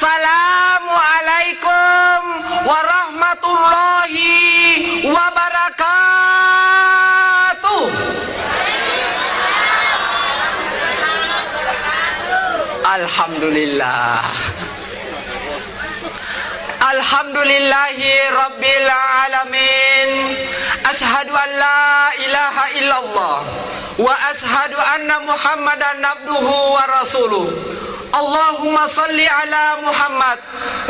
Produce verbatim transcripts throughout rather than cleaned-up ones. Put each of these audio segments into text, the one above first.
Assalamualaikum warahmatullahi wabarakatuh. Alhamdulillah. Alhamdulillahi rabbil alamin. Asyhadu an la ilaha illallah wa asyhadu anna Muhammadan abduhu wa rasuluh. Allahumma salli ala Muhammad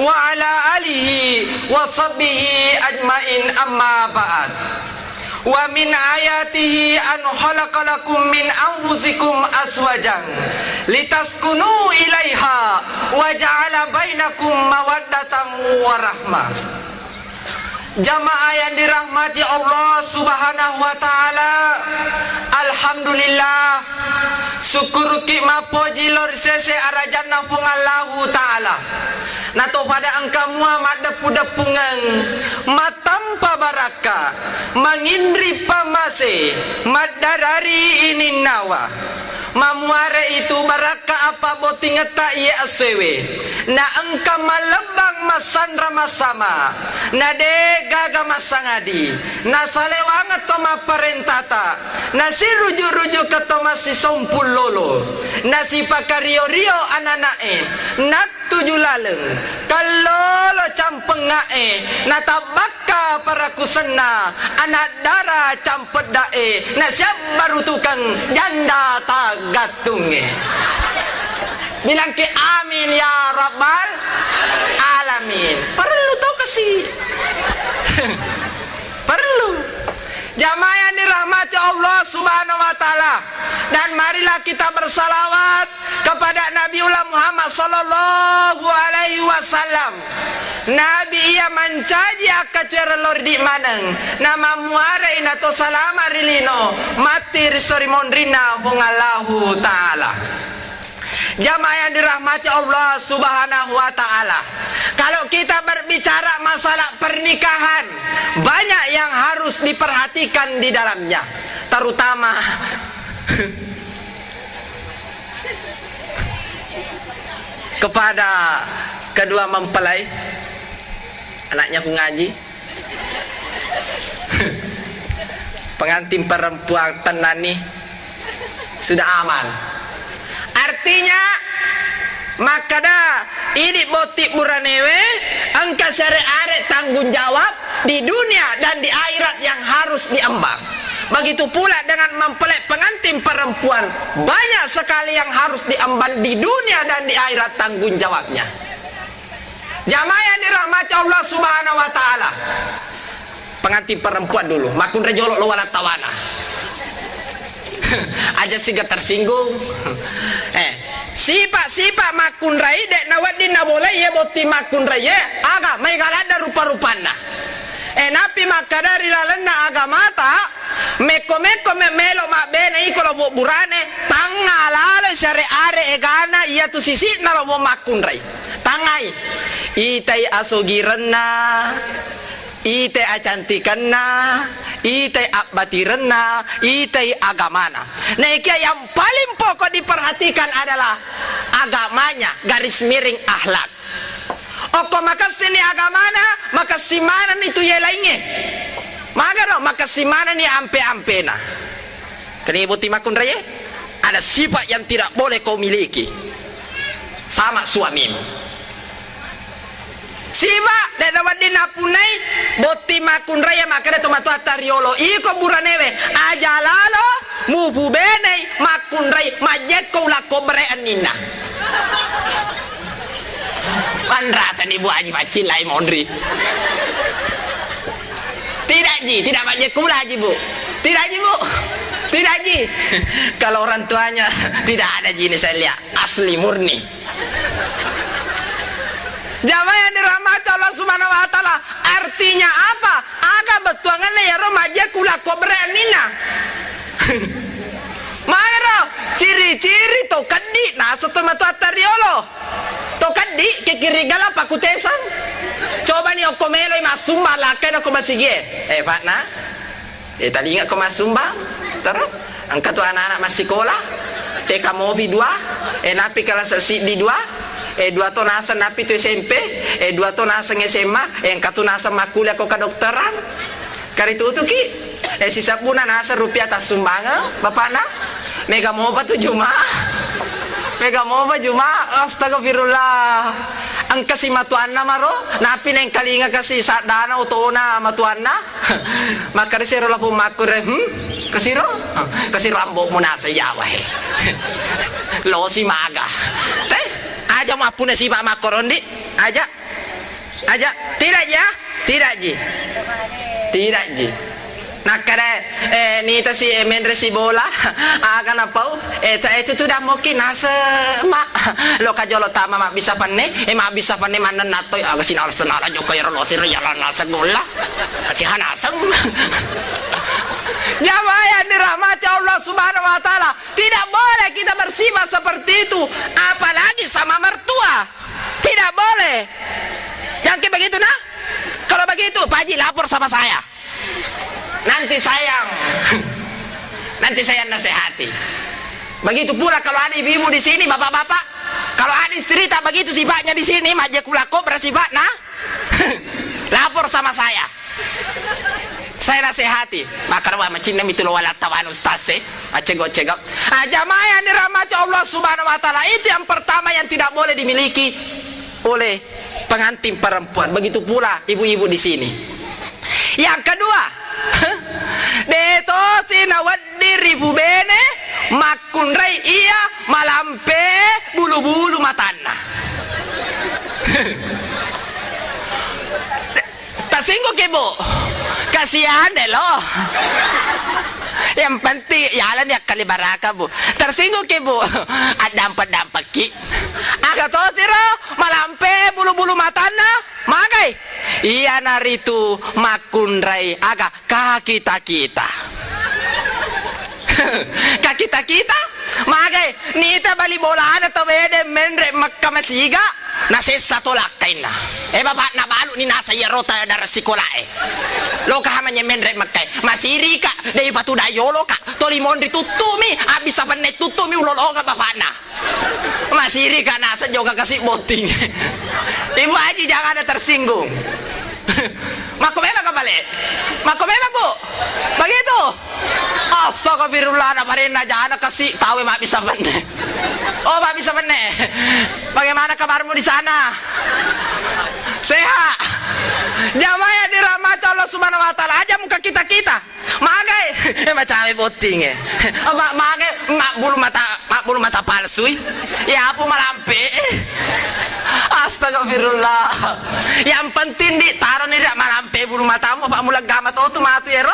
wa ala alihi wa sahbihi ajmain, amma ba'd. Wa min ayatihi an khalaqa lakum min anfusikum azwajan litaskunu ilaiha wa ja'ala bainakum mawaddatan wa rahmah. Jamaah yang dirahmati Allah Subhanahu wa Ta'ala, alhamdulillah, sukkuruki mappoji lao ri sese arajanna Puang Allahu Ta'ala. Nato pada engka mua maddeppu-deppungeng, mattampa barakka, manginri pamase, maddarari ininnawa. Mamuare itu barakka apa bottingetta iye essoewe. Na engka mallebbang massanra massama, na de gaga massangadi, na salewangeng to mapparentata, na siruju-ruju ke to massisompung lolo, na sipakario-rio anana'e, na tuju laleng, kallolo campengnga'e, na tabbakka parakusenna, anak dara campedda'e, na siabbarutukeng janda taggattungnge. Bilangke amin ya rabbal alamin. Parellu to kasi. Parellu. Jamaah yang dirahmati Allah Subhanahu wa Ta'ala, dan marilah kita bersalawat kepada Nabiullah Muhammad sallallahu alaihi wasallam. Nabi iya mancaji akkacuereng lao ri idi maneng, namammuarei nato salama ri lino, matti ri sori monrinna Puang Allahu Ta'ala. Jamaah yang dirahmati Allah Subhanahu wa Ta'ala, kalau kita berbicara masalah pernikahan, banyak yang harus diperhatikan di dalamnya, terutama kepada kedua mempelai, anaknya Pu Ngaji. Pengantin perempuan tenani sudah aman. Artinya, makkeda idi botting buranewe engka siare-are tanggung jawab di dunia dan di akhirat yang harus diemban. Begitu pula dengan mempelai pengantin perempuan, banyak sekali yang harus diemban di dunia dan di akhirat tanggung jawabnya. Jamaah yang dirahmati Allah Subhanahu wa Ta'ala. Pengantin perempuan dulu, makkunrai jolo lao wala tawana. Aja siga tersinggung. Eh, sifat-sifat makkunrai de nawedding nabolai ye botting makkunrai ye, aga maega ladde rupa-rupanna. Eh, napi makkeda ri lalenna agamata, mekko-mekko me-, melo mabbene iko lobbo burane, tangnga lalo siare-are egana iyatu sisi'na lobbo makkunrai. Tangngai. Itai asogirenna, itai acantikenna, itai abbatirenna, itai agamana. Naekia yang paling pokok diperhatikan adalah agamanya, garis miring akhlak. Okko makessini agamana, makessing manenni tu iye laingnge. Magaro, makessing manenni ampe-ampena. Kenai botting makkunraie, ada sifat yang tidak boleh kau miliki sama suamimu. Siba, de nawedding napunnai botting makkunraie, makkeda tomatoatta riolo, iko buranewe, aja lalo mupubenei makkunrai majjekko ulakko bere enninna. Manrasani Bu Haji maccillai monri. Tidak ji, tidak majjekko ula Haji Bu. Tidak ji Bu. Tidak ji. Kalau orang tuanya tidak ada ji ini saya lihat asli murni. Jamaah yang dirahmati Allah Subhanahu wa Ta'ala, artinya apa? Aga bettuanganna iyaro majjekko ulakko bere enninna. Maero ciri-ciri to keddi, naso to matoatta riolo. To keddi, kekirigala pakutesang. Cobani okko meloi massumbang lakkaina ko masigie. Eh, Pak, na? Eh, talinga ko massumbang? Terus? Engka tu anak-anak massikola? T K mopi dua? Eh, napi kalasa siddi dua? E dua to naseng napi tu S M P, e dua to naseng S M A, e engka tu naseng makkuliah ko kedokteran. Karitutuki, e sisebbuna naseng rupiah tassumbangeng bapakna. Mega mopa tu Juma. Mega mopa Juma. Astagfirullah. Engka si matuanna maro, napi nengkalinga kasi saddana otona matuanna. Makkeda sero lapong makku re, hmm? Kasiro? Kasiro ambo'mu naseng yawa he. Losi maga. Te, aja mappuna sipa makkorong di. Aja. Aja. Tidak ji, ya? Tidak ji. Tidak ji. Nakkeda, eh, nita si, eh, menre si bola. Aga napau? Eh, ta-, eh, tutu dammoki naseng, ma. Loka jolo tama mabbissa penne, eh, mabbissa penne mannennatto, aga sinala-senala jokka ero losi ro jalan naseng golla. Kasihan naseng. Jamaah yang dirahmati Allah Subhanahu wa Ta'ala, tidak boleh kita bersifat seperti itu, apalagi sama mertua. Tidak boleh. Jangan kayak begitu, nah. Kalau begitu, Pak Haji lapor sama saya. Nanti saya, nanti saya nasihati. Begitu pula kalau ada ibu-ibu di sini, bapak-bapak, kalau ada istri tak begitu sifatnya di sini, majje kulako bersifatna, lapor sama saya. Saya nasihati, makkeda macinna mitu lo wala tawanu ustaz e, accego-cego. Ah, jamaah yang dirahmati Allah Subhanahu wa Ta'ala, itu yang pertama yang tidak boleh dimiliki oleh pengantin perempuan. Begitu pula ibu-ibu di sini. Yang kedua, de tosi nawedding ripubene makkunrai iya malampe bulu-bulu matanna. Tersinggung ki, Bu? Kasihan deh lo. Yang penting yalani akkali baraka, Bu. Tersinggung ki, Bu? Addampak-dampakki. Aga tosiro malampe bulu-bulu matanna? Magai? Iyanaritu makkunrai aga kakita-kita. Kakita-kita? Magai? Nita bali bolana tau bede menre Mekka masiga, nasessa to lakkainna. Eh, bapakna balu ni nasa iyaro ta-, dara sikolae. Loka hamanye menre Mekka. Masirika, dei patu dayoloka. Toli monri tuttumi, abbissa penne tuttumi ulolonga bapakna. Masirika naseng joga kasi botting. Ibu Haji, jangan ada tersinggung. Makko memang ka bale? Makko memang, Bu? Begitu? Astagfirullah, na parenna jana kasi tawe mabbissa penne. Oh, mabbissa penne. Bagaimana kabarmu di sana? Sehat? Jamaah yang dirahmati Allah Subhanahu wa Ta'ala, aja muka kita-kita. Magai? Eh, macawe botting, eh. Ma-, magai? Mabbulu mata, mabbulu mata palsui? Ya, apa malampe? Eh. Astagfirullah. Yang penting di, taro ni dak malampe bulu matamu, apa mulaggama to tu matu ero?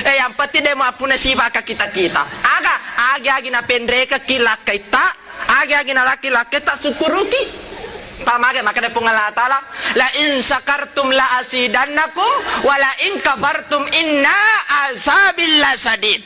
Eh, yang penting de mappuna sifa kakita-kita. Aga, agi-agi napenrekekki lakkaitta, agi-agi nalaki lakkaitta sukkuruki. Pamage makkeda Puang Allah Ta'ala, "La in syakartum la azidannakum, wa la in kafartum inna azabi lasyadid."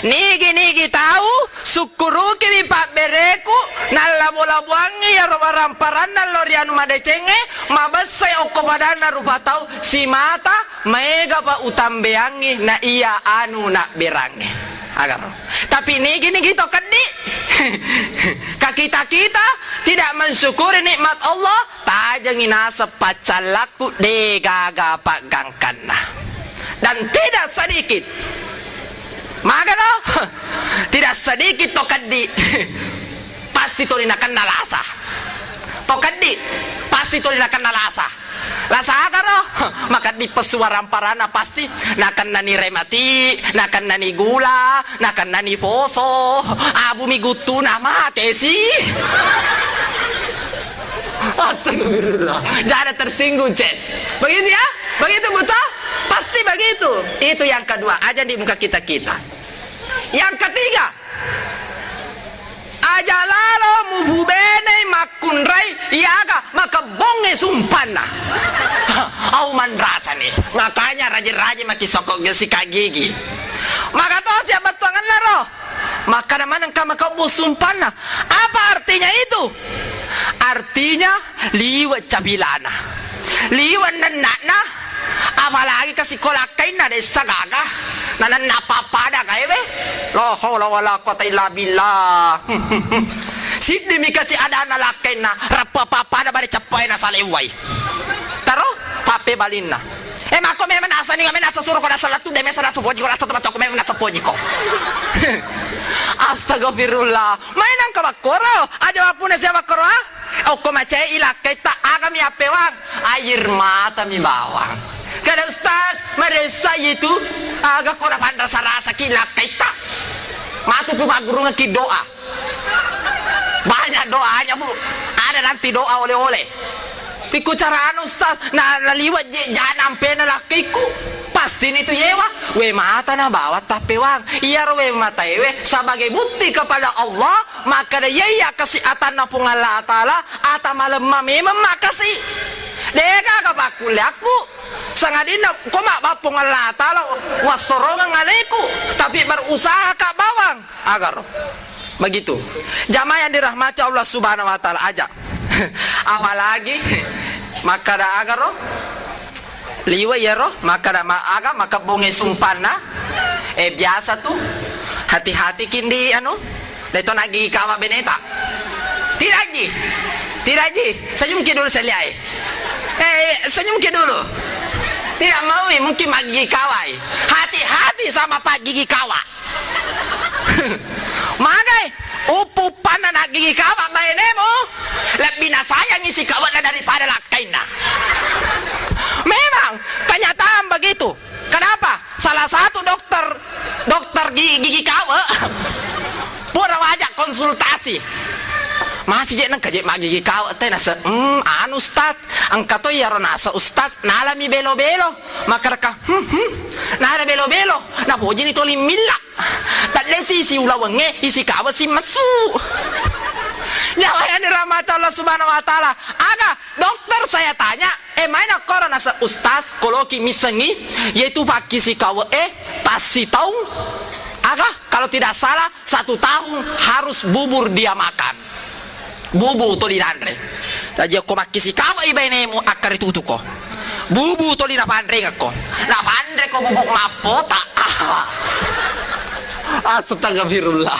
Nigi-nigi tau sukkurukiwi pabbereku, nallabo-laboangngi iyaro waramparanna lao ri anu madecengnge, mabessai okko padanna rupa tau, simata maegapa utambeangngi na iya anu nabberangnge. Agaro. Tapi nigi-nigi to keddi, kakita-kita tidak mensyukuri nikmat Allah, tajengi naseng paccallakku, de gaga paggangkanna. Dan tidak sedikit, magano? Tidak sedikit to keddi, pasti toni nakenna lasa. To keddi, pasti toni nakenna lasa. Lasa agaro? Makeddi pessu waramparanna pasti. Nakennani remati, nakennani gula, nakennani poso. Abumi guttuna, matesi. Astagfirullah. Jangan tersinggung, Ces. Begitu ya? Begitu, Bu, toh? Pasti begitu. Itu yang kedua. Aja di muka kita-kita. Yang ketiga, aja lalo mupubenei makkunrai iyaga makebbongnge sumpanna. Au manrasani. Makanya rajin-rajin maki sokok sikat gigi. Maka tosi abbattuangenna ro. Makkada maneng ka makebbong sumpanna. Apa artinya itu? Artinya liwe' cabilana. Liwe' nenna'na. Apalagi ka sikola kainna dessa gaga. Nanenna pappada kae we. La haula wala quwata illa billah. Tiddimi kasi adanna lakkainna, rappa pappada bare ceppae nasalewwai. Taro, pappebalinna. Eh, makko memang nasa ni, memang nasa suruh ko nasa lettu, de mesa nasa poji ko nasa tempat ko memang nasa poji ko. Astagfirullah. Main angka bakkoro, aja wappuna sia bakkoro, ah? Okko macai lakkaitta, agami appewang? Air mata mi bawang. Kada, Ustaz, maressa itu, aga ko napanrasa-rasa ki lakkaitta. Matu pi maggurungeng ki doa. Banyak doanya, Bu. Ada nanti doa oleh-oleh. Pikku carana, Ustaz? Na, naliwat je jana ampena lakkaiku. Pasti ni tu yewa. We mata na bawang tappewang. Iyaro we mata ewe sebagai bukti kepada Allah, makkada iya iya kasi atanna Puang Allah Taala, ata malemma memang makkasi. Degaga pakkulle akku. Sangadinna ko mabba Puang Allah Taala wassorongeng aleku, tapi berusaha ka bawang. Agaro. Begitu. Jamaah yang dirahmati Allah Subhanahu wa Taala, aja. Apalagi makkada agaro liwe iyaro, makkada ma-, aga, makebbongnge sumpanna. Eh, biasa tu. Hati-hati kindi anu. Dai to naggigi kawa beneta. Tidak ji. Tidak ji. Senyum ki dulu seliae. Eh, senyum ki dulu. Tidak mau, mungkin maggigi kawai. Hati-hati sama pak gigi kawa. Magai, uppu-uppanna naggigi kawa bainemu, lebbi nasayangi sikawana daripada lakkainna. Memang, kenyataan begitu. Kenapa? Salah satu dokter, dokter gi-, gigi kawa, pura wajak konsultasi. Masih je nengka je maggigi kawa te nase, hmm, anu, Ustaz, engka to iyaro nasa, Ustaz, nalami belo-belo. Makkedaka, hmm, hmm, nala belo-belo, napojini toli milla. Tadde si, si ulawengnge, isi kawa si messu. Nyawa yang dirahmati Allah Subhanahu wa Taala. Aga, dokter saya tanya, eh, maina koro nasa, Ustaz, koloki missengi, yaitu pakkisi kawa, eh, tassi taung. Aga, kalau tidak salah, satu tahun harus bubur dia makan. Bubu toli nanre. Jaji okko makkisi kawai bainemu, akkaritutuko. Bubu toli napanrengekko. Napanreko bubuk mappota. Astagfirullah.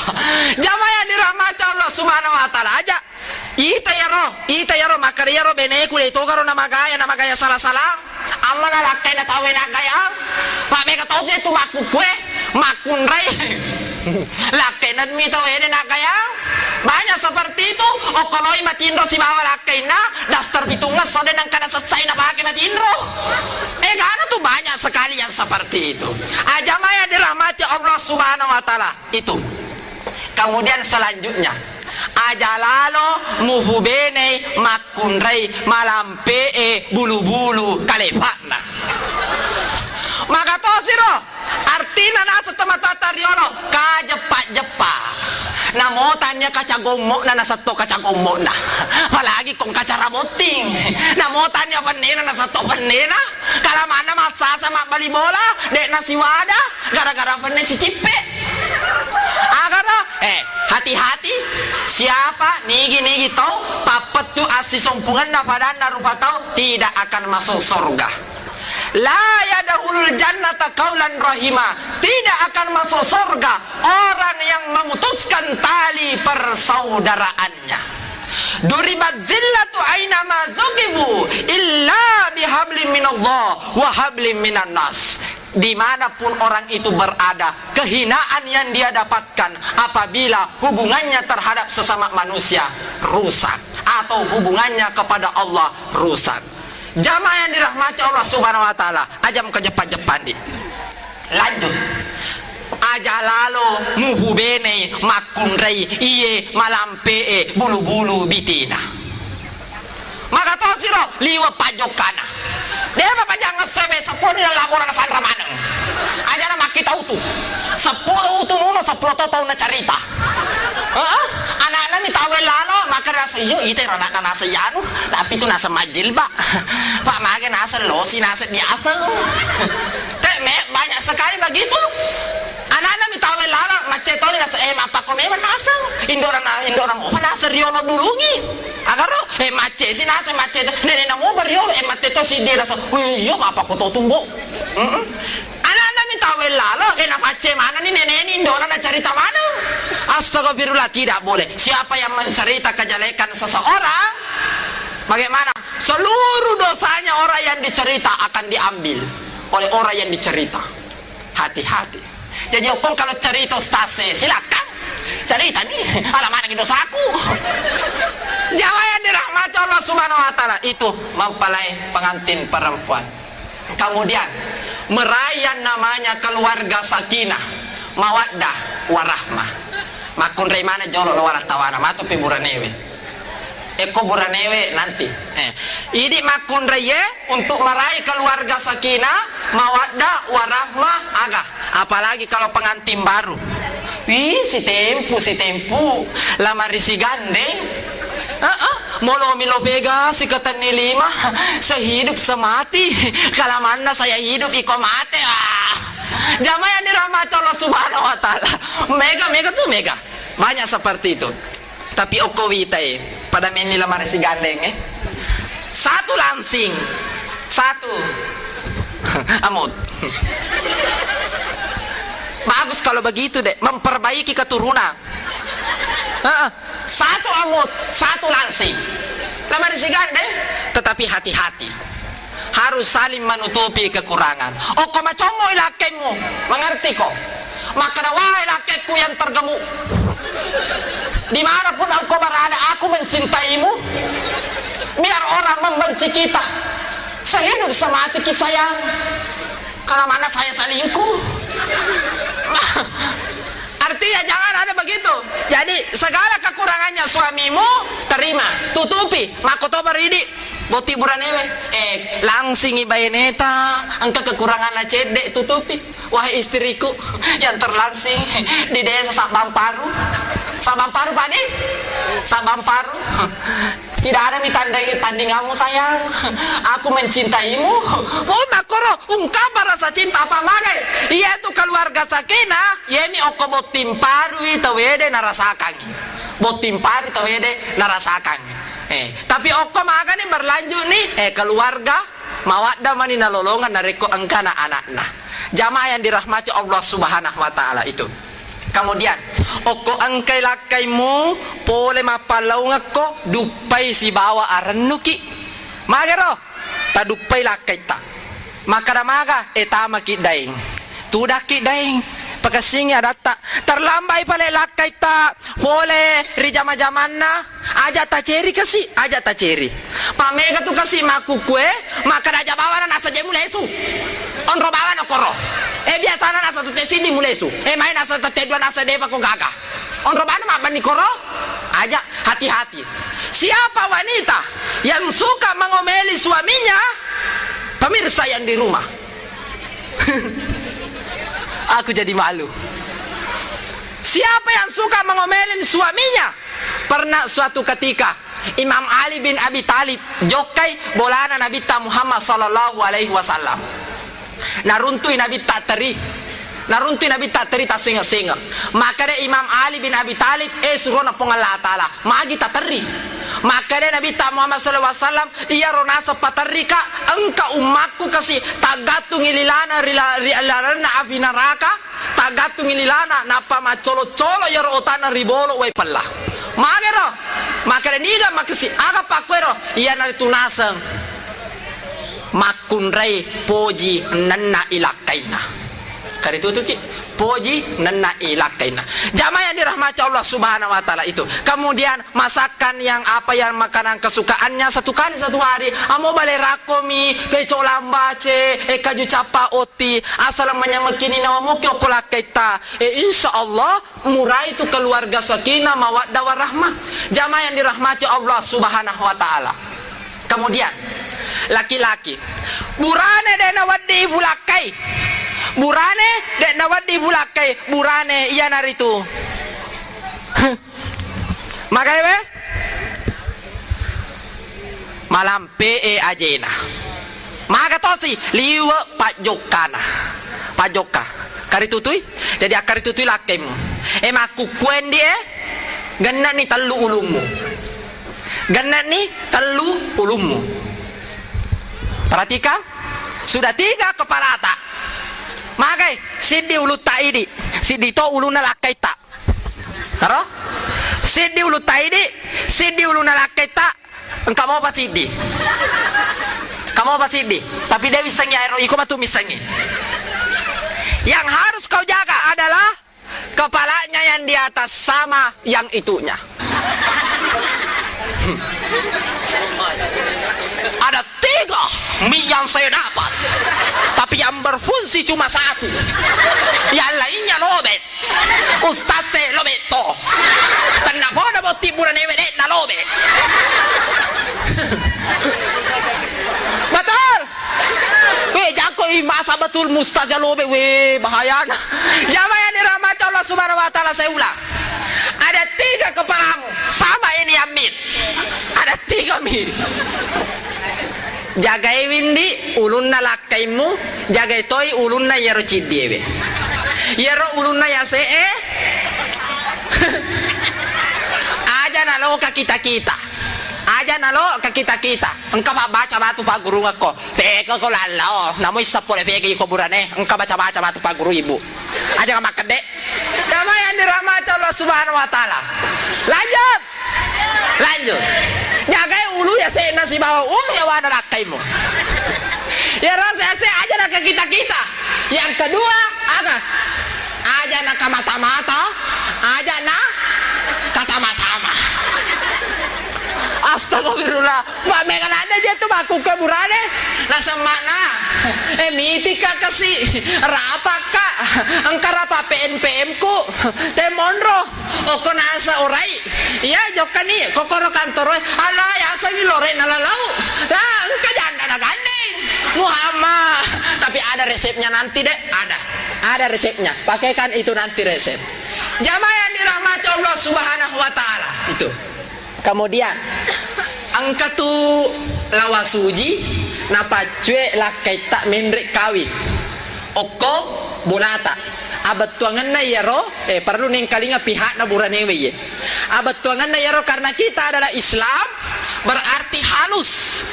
Jamaah yang dirahmati Allah Subhanahu wa Taala, aja. Ita yaro, ita yaro, makkada yaro beneku de togaro namagaya, namagaya sala-sala. Amma na lakkainna tauwe naggayang. Pak mega toje tu makkukkue, makkunrai. Lakkainna mi tauwe de naggayang. Banyak seperti itu, okkoloi matinro sibawa lakkainna, daster pitungngesso de nengka nasessai napake matinro. Eh, gana tu banyak sekali yang seperti itu. Ajamaya dirahmati Allah Subhanahu wa Taala itu. Kemudian selanjutnya, aja lalo muhubenei makkunrai malampe'e bulu-bulu kalefa'na. Maka tosiro, artina naseng tomatoatta riolo, kajeppa-jeppa. Namo tania kaca gommo'na nasetto kaca gommo'na. Apalagi kong kaca rabotting. Namo tania pennena nasetto pennena. Kalamanna massasa mabbali bola, de'na siwada, gara-gara penne sicippe. Agaro, eh, hati-hati, siapa nigi-nigi tau pappettu assisompungenna padanna rupa tau tidak akan masuk surga. La yadkhulul jannata qaulan rahima, tidak akan masuk surga orang yang memutuskan tali persaudaraannya. Duribat zillatu aina ma zuqifu illa bihablin minallah wa hablin minan nas. Dimanapun orang itu berada, kehinaan yang dia dapatkan apabila hubungannya terhadap sesama manusia rusak atau hubungannya kepada Allah rusak. Jamaah yang dirahmati Allah Subhanahu wa Taala, aja mukajeppa-jeppa, Ndi. Lanjut. Aja lalo muhubenei makkunrai iye malampe'e bulu-bulu bitina. Maka tosiro liwe pajokkana. De'pa pajang ngesso be seppulo ni laborana sanra maneng. Ajana makkita utu. Seppulo utu nuno seppulo to taunna carita. Heeh? Anakna mi tauwe lalo, maka rasa iyo ite ro anakna nasa yanu, tapi tu nasa majilba. Pak mage nasa losi nasa biasa. Te me banyak sekali begitu. Anakna mi tauwe lalo, macce toni nasa, eh, mappako memang nasa. Indora na, indora mopa nasa riolo dulungi. Agaro, eh, macce si nasa, macce to. Nene na mopa riolo, eh, matte to si dia nasa. Wih, iyo mappako to tumbo. Heeh. Anakna mi tauwe lalo, eh, napacce manenni neneni indona nacarita maneng. Astagfirullah, tidak boleh. Siapa yang mencerita kejelekan seseorang, bagaimana? Seluruh dosanya orang yang dicerita akan diambil oleh orang yang dicerita. Hati-hati. Jadi, okko kalau cerita ustaz, eh, silakan. Cerita nih, ala mana gitu dosaku. Jamaah yang dirahmati Allah Subhanahu wa Ta'ala, itu mempelai pengantin perempuan. Kemudian, meraih yang namanya keluarga sakinah, mawaddah, warahmah. Makkunrai mana jolo lo wala tawana, matu pi buranewe. Eko buranewe nanti. Eh, idi makkunrai ye untuk meraih keluarga sakinah, mawaddah, warahmah, aga. Apalagi kalau pengantin baru. Wih, sitempu, sitempu. Lamari sigandeng. Heeh, molo milo pega sikatenni lima, sehidup semati. Kalamanna saya hidup, iko mate. Ah. Jamaah yang dirahmati Allah Subhanahu wa Ta'ala. Mega, mega tuh, mega. Banyak seperti itu. Tapi okko wita e, pada menni lamari sigandeng e. Satu langsing, satu amut. Bagus kalau begitu, Dek, memperbaiki keturunan. Heeh. Satu amut, satu langsing. Lamari sigandeng, tetapi hati-hati. Harus saling menutupi kekurangan. Okko macommo i lakkaimu, mengerti ko? Makkeda, "Wahai lakkaiku yang tergemuk, dimanapun engkau berada, aku mencintaimu. Biar orang membenci kita, sehidup semati ki sayang. Kalau mana saya selingkuh." Artinya jangan ada begitu. Jadi segala kekurangannya suamimu, terima, tutupi, makkotoba ridi. Botting buranewe, eh, langsingi baineta, engka kekuranganna cedde, tutupi. Wahai istriku yang terlangsing di desa Sabbang Paru. Sabbang Paru, Pak, deh? Sabbang Paru. Tidak ada mi tanding-, tandinganmu, sayang. Aku mencintaimu. Pun makkoro, ungkapa rasa cinta apa magai? Iyatu keluarga sakinah, iyami okko botting parui tawede narasakangi. Botting paru tawede narasakangi. Eh, tapi okko magani berlanjut ni, eh, keluarga mawadda mani nalolongeng narekko engkana anakna. Jamaah yang dirahmati Allah Subhanahu wa Ta'ala itu. Kemudian, okko engkai lakkaimu pole mappallaungekko, duppai sibawa arennuki. Magero, taduppai lakkaitta. Makkada maga, eh, tamaki daeng. Tudakki daeng. Pakessingi adatta. Terlambai pale lakkaitta pole ri jama-jamanna. Aja taceri kasi, aja taceri. Pamega tu kasi makkukkue, makkada aja bawana nasa je mulesu. Onro bawana koro. Eh, biasana nasa tette siddi mulesu. Eh, mai nasa tette dua nasa depa ko gaga. Onro bana mabbanni koro. Aja, hati-hati. Siapa wanita yang suka mengomeli suaminya? Pemirsa yang di rumah. Aku jadi malu. Siapa yang suka mengomelin suaminya? Pernah suatu ketika Imam Ali bin Abi Thalib jokkai bolana Nabitta Muhammad sallallahu alaihi wasallam. Naruntui Nabitta teri. Naruntui Nabitta teri tassenga-senga. Makkeda Imam Ali bin Abi Thalib, "Eh, surona Puang Allah Ta'ala, magi taterri?" Makkeda Nabitta Muhammad sallallahu alaihi wasallam, "Iyaro naseng paterrika, engka ummakku kasi taggattungi lilana ri la-, ri lalenna api neraka, taggattungi lilana, nappa maccolo-colo iyaro otanna ri bolo wai pella." Magero? Makkeda, "Niga makesi, aga pakkuero?" Iyanaritu naseng makkunrai poji nenna ilakkainna. Karitutuki, poji nenna ilakkainna. Jamaah yang dirahmati Allah Subhanahu wa Ta'ala itu. Kemudian, masakan yang apa yang makanan kesukaannya satu kali satu hari. Amo bale rakkomi, peco lambace, eh, kaju cappa otti, asal manyamekini nawa moki okko lakkaitta. Eh, insya Allah, murai tu keluarga sakinah, mawaddah, warahmah. Jamaah yang dirahmati Allah Subhanahu wa Ta'ala. Kemudian, laki-laki, burane de' nawedding ibulakkai. Burane de' nawedding ibulakkai. Burane iyanaritu. Magai we? Malampe e ajena. Maga tosi liwe' pajjokkana. Pajjokka. Karitutui? Jadi akkaritutui lakkaimu. E, makkukkuen di e, genna'ni tellu ulummu. Genna'ni tellu ulummu. Perhatikan, sudah tiga kepalata. Magai, siddi ulutta idi, siddi to ulunna lakkaitta. Karo? Siddi ulu taidi, siddi ulu nalakkaitta, engka mopa siddi. Engka mopa siddi. Tapi de' wissengngi aero, iko matu missengngi. Yang harus kau jaga adalah kepalanya yang di atas sama yang itunya. Ada tiga mic yang saya dapat, tapi yang berfungsi cuma satu. Yang lainnya lobet. Ustaz e lobet to. Tenna poda botting buranewe de' nalobet. Betul? Weh, jako i masa betul mustaja lobe, weh, bahayana. Jamaah yang dirahmati Allah Subhanahu wa Ta'ala, saya ulang. Ada tiga kepalamu, sama ini yang mic. Ada tiga mic. Jagai windi ulunna lakkaimmu, jagai toi ulunna iyaro ciddiewe. Iyaro ulunna yase'e. Aja naloka kita-kita. Aja nalo ka kita-kita. Engka pabbaca batu paggurungekko. Pekeko lallo. Namo issa pole peke iko burane. Engka baca-baca batu pagguru ibu. Aja makkedde. Jamaah yang dirahmati Allah Subhanahu wa Ta'ala. Lanjut. Lanjut. Jagai ulu yase'na sibawa ulu yawana lakkaimu. Ya rasa yase aja na ka kita-kita. Yang kedua, aga? Aja na ka mata-mata, aja na ka tama-tama. Astagfirullah. Mak, mega nadde je tu makkukke burane. Naseng makna, eh, mitika kasi, rapakka, engka rapa P M P M ku, te monro, okko nasa orai. Iya, jokkani, kokoro kantoro, ala, yasengi lore nalalau. Lah, engka janda na gandeng. Muhammad, tapi ada resepnya nanti, Dek, ada. Ada resepnya. Pakaikan itu nanti resep. Jamaah yang dirahmati Allah Subhanahu wa Ta'ala. Itu. Kemudian, engka tu lawa suji, napaccue lakkaitta menre kawing. Okko bonata. Abettuangenna iyaro, eh, perlu nengkalinga pihakna buranewe iye. Abettuangenna iyaro karena kita adalah Islam, berarti halus.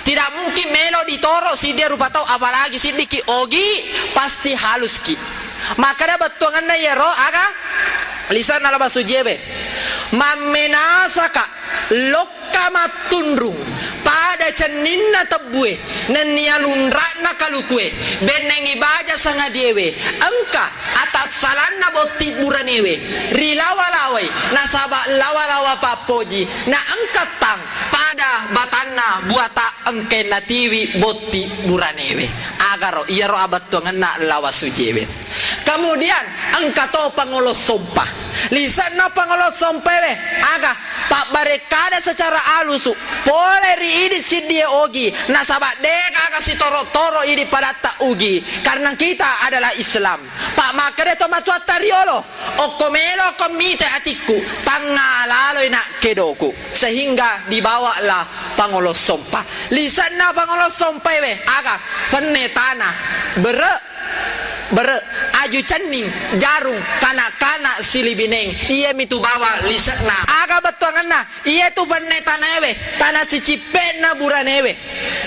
Tidak mungkin melo ditoro siddi rupa tau, apalagi siddiki ogi, pasti haluski. Makkeda bettuangenna iyaro aga? Lisanna lawa sujiwe. Mammenasaka lokka mattunrung pada cenninna tebbue nennia lunra'na kalukue, bennengngi baja sangadiewe, engka atassalanna botti buranewe, rilawa-lawai, nasaba lawa-lawa pappoji, na engka tang pada batanna buata engkae natiwi botti buranewe. Agaro, iyaro abettuangenna lawa sujewe. Kemudian, engka to pangolo sompa. Lise'na pangolo sompaewe, aga? Pabbarekkada secara alusu, pole ri idi siddie ogi, nasaba de gaga sitoro-toro idi padatta ugi, karena kita adalah Islam. Pa makkeda to matuatta riolo, okko melo ko mite atikku, tangnga laloi nak kedoku, sehingga dibawalah pangolo sompa. Lise'na pangolo sompaewe, aga? Penne tana, bere, bere, aju cenning, jarung, kana-kana, silibineng. Iyemitu bawang lise'na. Aga bettuangenna? Iyetu penne tanaewe, tana sicippe'na buranewe.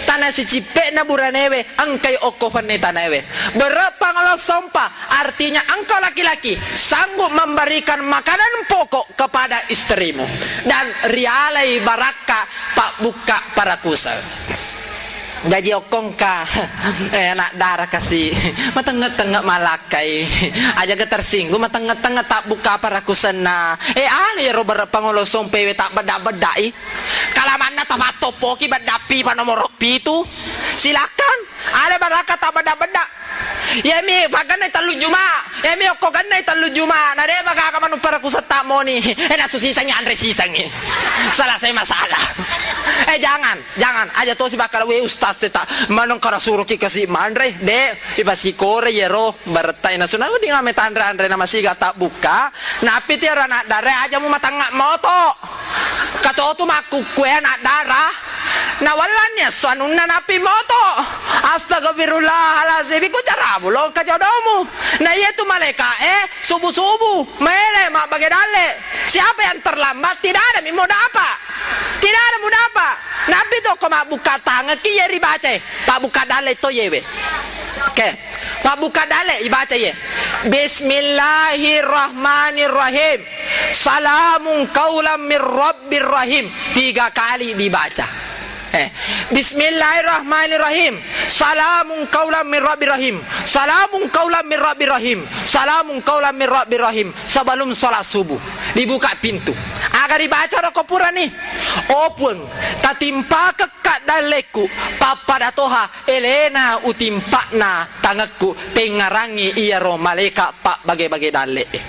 Tana sicippe'na buranewe, engkai okko penne tanaewe. Bere pangolo sompa, artinya engkau laki-laki sanggup memberikan makanan pokok kepada istrimu dan rialai barakka pabbukka parakusa. Jaji okkongka, eh, anak dara kasi, matengngeng-tengngeng malakkai, ajaga tersinggung, matengngeng-tengngeng tabbukka parakusenna. Eh, ale ro bere pangolo sompaewe tabbedda-beddai. Kalamanna tapattoppoki bedda pipa nomoro pitu. Silakan, ale barakka tabbedda-bedda. Iyami pagennai tellu juma, iyami okko gennai tellu juma, na de bagaga manuppara kusetta moni. Eh, nasu sisengngi, anre sisengngi. Selesai masalah. Eh, jangan, jangan. Aja tosi bakal, we ustaz seta. Maneng kara suruki kasi manre, de, ipasikore yero, baretta ina suna, wedding ame tanre anre na masiga tabbukka. Nappi tiara anak dare aja mu matangnga moto. Katotu makkukkue anak dara. Nawallanni esso anunna nappi moto. Astagfirullahalazim, iku caramu lo engka jodomu. Na iyetu malaika e subu-subu maele mabbage dalle. Siapa yang terlambat tidak ada mimmo dapat. Tidak ada mu dapat. Nappi to ko mabbukka tangekki iye ribacae, pabbukka dalle to iyewe. Oke. Pabbukka dalle ibaca iye. Bismillahirrahmanirrahim. Salamun qaulam mir rabbir rahim. Tiga kali dibaca. Eh, Bismillahirrahmanirrahim. Salamun qaulam mir rabbir rahim. Salamun qaulam mir rabbir rahim. Salamun qaulam mir rabbir rahim. Sebelum sholat subuh, dibuka pintu. Aga ribaca roko purani? Oh Puang, tatimpakekka dallekku, pappada toha elena utimpakna tangekku, tengngarangi iyaro malaika pabbage-bage dalle'e.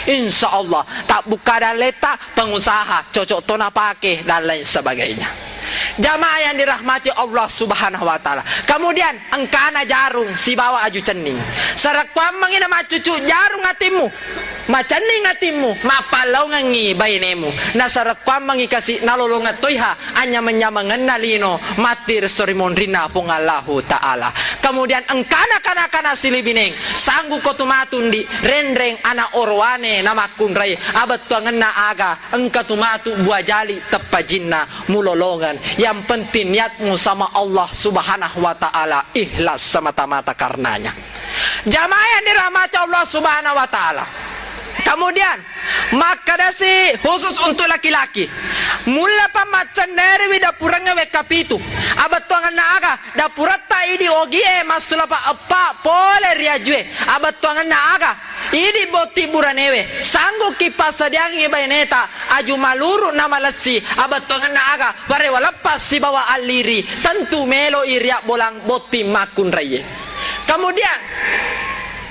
Insya Allah, tabbukka dalleta pengusaha, cocok to napake dan lain sebagainya. Jamaah yang dirahmati Allah Subhanahu wa Ta'ala. Kemudian, engkana jarung sibawa aju cenning. Sarekkuammengi namaccucu jarung atimmu, macenning atimmu, mappallaungengngi bainemu. Nasarekkuammengi kasi nalolongeng toiha anyameng-nyamengenna lino matti ri esso ri monrinna Puang Allahu Ta'ala. Kemudian engkana kana-kana silibineng, sanggukko tu matu ndi renreng ana orowane namakkunrai, abettuangenna aga engka tu matu bua jali teppajinna mulolongeng. Yang penting niatmu sama Allah Subhanahu wa Ta'ala ikhlas semata-mata karenanya. Jamaah yang dirahmati Allah Subhanahu wa Ta'ala. Kemudian, makkadasi khusus untuk laki-laki. Mulla pa maccenneriwi dapurengngé wékka pitu. Abettuangenna aga? Dapuretta idi ogié massulapa eppa polé ri ajue. Abettuangenna aga? Idi botti buranéwé. Sanggukki passadiangngi bainéta aju maluru na malessi. Abettuangenna aga? Paréwa leppa sibawa alliri. Tentu méloi riabbolang botti makkunraié. Kemudian,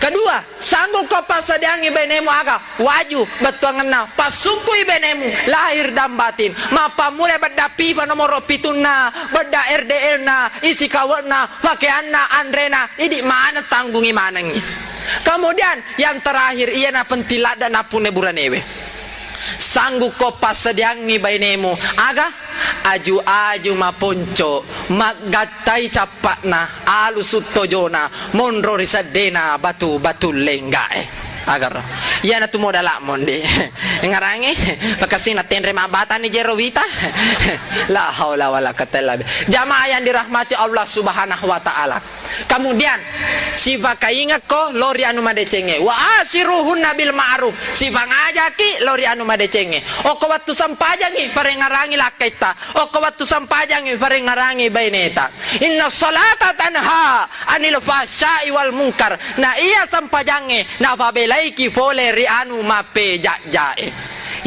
kedua, sanggukko passadiangngi bainému aga? Waju, bettuangenna, passukkui bainému lahir dan batin. Mappammulai bedda pipa nomoro pitunna, bedda R D L-na, isi kawe'na, pakeanna, anréna, idi maneng tanggungi manengngi. Kemudian, yang terakhir, iyana penting ladde nappunna buranéwé. Sanggukko passadiangngi bainému aga? Aju-aju maponco, maggattai cappa'na, alusu tojona, monro ri seddéna batu-batu lenggaé. Agaro. Iyanatu modala'mo, Ndi. Ngarangi, makessing natténré mabbatanni jéro wita. La haula wala quwwata illa billah. Jamaah yang dirahmati Allah Subhanahu wa Ta'ala. Kemudian, sipakaingekko lao ri anu madécéngngé. Wa asyiruhunna bil ma'ruf. Sipangajaki lao ri anu madécéngngé. Okko wettu sempajangngi, paréngngerangi lakkaitta. Okko wettu sempajangngi, paréngngerangi bainéta. Inna sholata tanha anil fahsya'i wal munkar. Na iya sempajangngé, napabélaiki polé ri anu mappéjajjaé.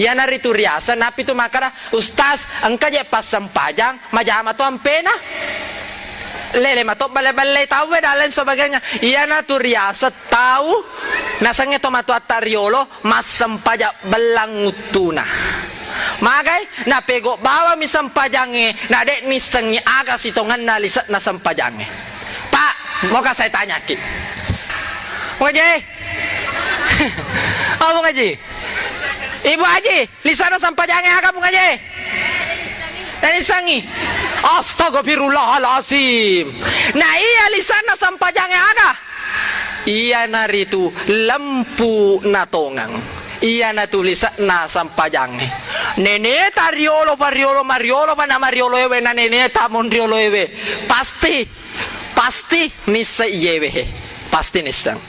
Iyanaritu riaseng, nappitu makkeda, "Ustaz, engka je passempajang, majama to ampéna." Lélé mato belle-belle tauwé dan lain sebagainya. Iyanatu riaseng tau nasengnge tomatoatta riolo massempajang bellang uttuna. Magai? Napégau bawammi sempajangngé, na dé nissengngi aga sitongenna lise'na sempajangngé. Pak, moga saya tanyaki. Moga je? Apa ngaji? Ibu Haji, lise'na sempajangngé aga, Bung Haji? Tanissengngi? Astagfirullahalazim. Na iya lise'na sempajangngé aga? Iyanaritu lempu natongeng. Iyanatu lise'na sempajangngé. Nénéta riolo pa riolo, mariolo pa na mariolo éwé, na nénéta monriolo éwé. Pasti, pasti nisseng iyéwé hé. Pasti nisseng.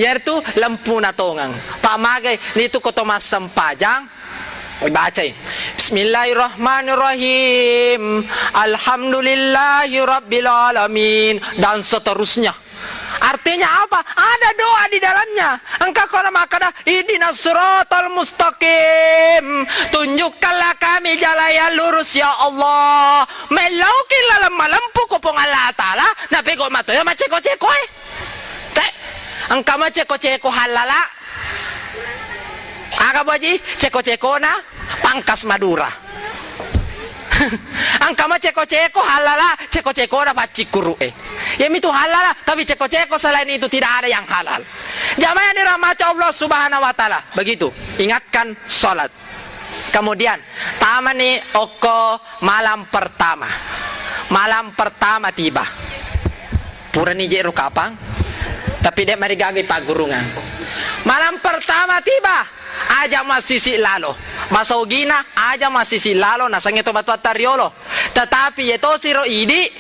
Iyaritu lempu natongeng. Pamagai nitu ko to massempajang, ibacai, "Bismillahirrahmanirrahim. Alhamdulillahi rabbil alamin." Dan seterusnya. Artinya apa? Ada doa di dalamnya. Engka ko makkeda, "Ihdinas siratal mustaqim. Tunjukkanlah kami jalan yang lurus, ya Allah." Mellauki laleng malempu ko Puang Allah Ta'ala, napégau matoya macéko-cékoé. Té, engka macéko-céko hallala. Aga, Bu Haji? Céko-cékona Pangkas Madura. Engka macéko-céko hallala, céko-cékona paccikkuru'é. Iyamitu hallala, tapi céko-céko selain itu tidak ada yang halal. Jamaah yang dirahmati Allah Subhanahu wa Ta'ala. Begitu, ingatkan sholat. Kemudian, tamani okko malam pertama. Malam pertama tiba. Purani jero kapang, tapi dé marigaga paggurungang. Malam pertama tiba, aja massisi lalo. Basa ogina, aja massisi lalo, nasengnge to matoatta riolo. Tetapi iye tosiro idi,